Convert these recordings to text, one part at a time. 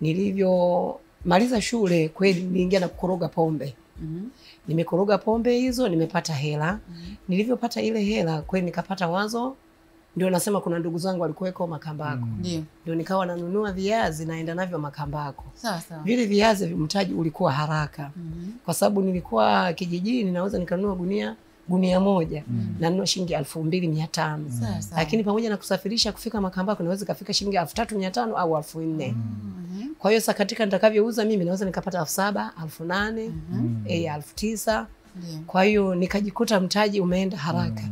Nilivyomaliza shule kweli niliingia na kukoroga pombe. Nimekoroga pombe hizo, nimepata hela. Nilivyopata ile hela kweli nikapata wazo, ndio nasema kuna ndugu zangu walikuweko Makambako. Ndio. Ndio nikawa nanunua viazi naenda navyo Makambako. Sawa sawa. Vile viazi mtaji ulikuwa haraka. Kwa sababu nilikuwa kijijini naweza nikanunua gunia moja nanunua shilingi 2500. Sawa sawa. Lakini pamoja na kusafirisha kufika Makambako naweza kafika shilingi 3500 au 4000. Kwa hiyo sasa katika nitakavyouza mimi naweza nikapata 7000, 8000, 9000. Ndio. Kwa hiyo nikajikuta mtaji umeenda haraka.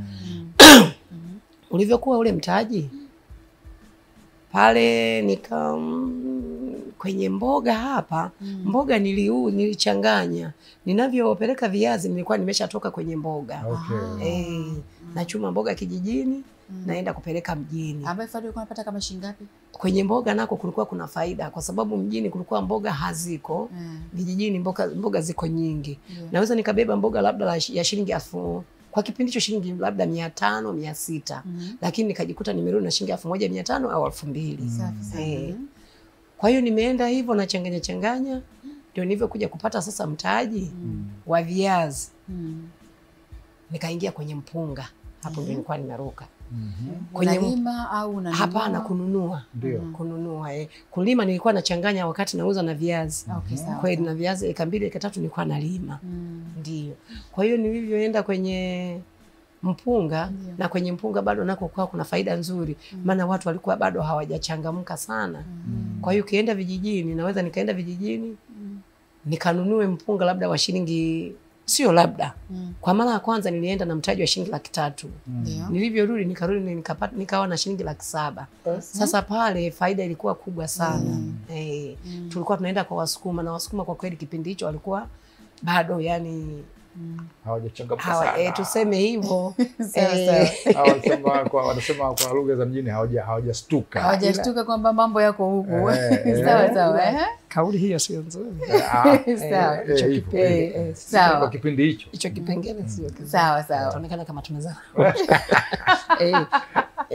Ulivyokuwa ule mtaji pale nika kwenye mboga hapa, mboga nilichanganya. Ninavyopeleka viazi nilikuwa nimeshatoka kwenye mboga. Nachuma mboga kijijini, naenda kupeleka mjini. Ambaye faida ulikuwa unapata kama shilingi ngapi? Kwenye mboga nako kulikuwa kuna faida kwa sababu mjini kulikuwa mboga haziko, vijijini mboga ziko nyingi. Naweza nikabeba mboga labda ya shilingi 1000 kwa kipindi hicho shilingi labda 500, 600. Lakini nikajikuta nimerudi na shilingi 1500 au 2000. Safi sana. Kwa hiyo nimeenda hivyo na changanya changanya, ndio nilivyokuja kupata sasa mtaji wa viazi. Nikaingia kwenye mpunga. Hapo ndio nilikuwa nimeruka. Kwenye unalima au unanunua? Hapana, kununua. Ndio. Kununua. Kulima nilikuwa nachanganya wakati nauza na viazi. Okay, sawa. Kweli na viazi eka 2 eka 3 nilikuwa nalima. Ndio. Kwa hiyo nilivyoenda kwenye mpunga. Ndiyo. Na kwenye mpunga bado nako kwa kuna faida nzuri, maana watu walikuwa bado hawajachangamka sana. Kwa hiyo ukienda vijijini, naweza nikaenda vijijini nikanunue mpunga labda wa shilingi, sio labda. Kwa mara ya kwanza nilienda na mtaji wa shilingi 300,000. Nilivyorudi nikarudi nikapata nikawa na shilingi 700,000. Sasa pale faida ilikuwa kubwa sana. Tulikuwa tunaenda kwa Wasukuma, na Wasukuma kwa kweli kipindi hicho walikuwa bado yani hawajachangamka sana. Tuseme hivyo. Sawa sawa. Wanasema kwa lugha za mjini hawajastuka. Hawajastuka kwamba mambo yako huku. Sawa sawa. Kauli hiyo sio nzuri. Sawa. Sawa. Kwa kipindi hicho. Hicho kipengele sio kizuri. Sawa sawa. Tunaonekana kama tumezaa.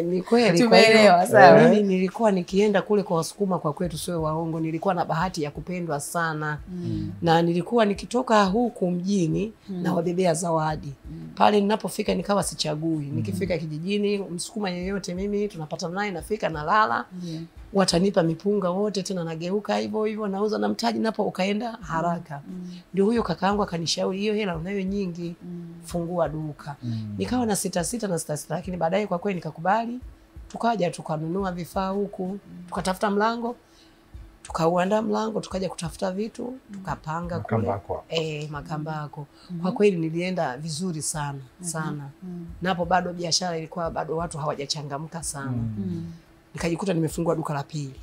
Ni kweli. Tumeelewa, sawa. Mimi nilikuwa nikienda kule kwa Wasukuma, kwa kwetu sio waongo, nilikuwa na bahati ya kupendwa sana. Na nilikuwa nikitoka huku mjini na wabebea zawadi. Pale ninapofika nikawa sichagui. Nikifika kijijini Msukuma yeyote mimi tunapata naye, nafika nalala. Watanipa mipunga wote, tena nageuka hivyo hivyo nauza na mtaji napo ukaenda haraka. Ndio huyo kakaangu akanishauri, hiyo hela unayo nyingi, fungua duka. Nikawa na 66 na 66, lakini baadaye kwa kweli nikakubali. Tukaja tukanunua vifaa huku, tukatafuta mlango, tukauandaa mlango, tukaja kutafuta vitu, tukapanga kule Makambako. Makambako. Kwa kweli nilienda vizuri sana sana. Napo bado biashara ilikuwa bado watu hawajachangamka sana. Nikajikuta nimefungua duka la pili.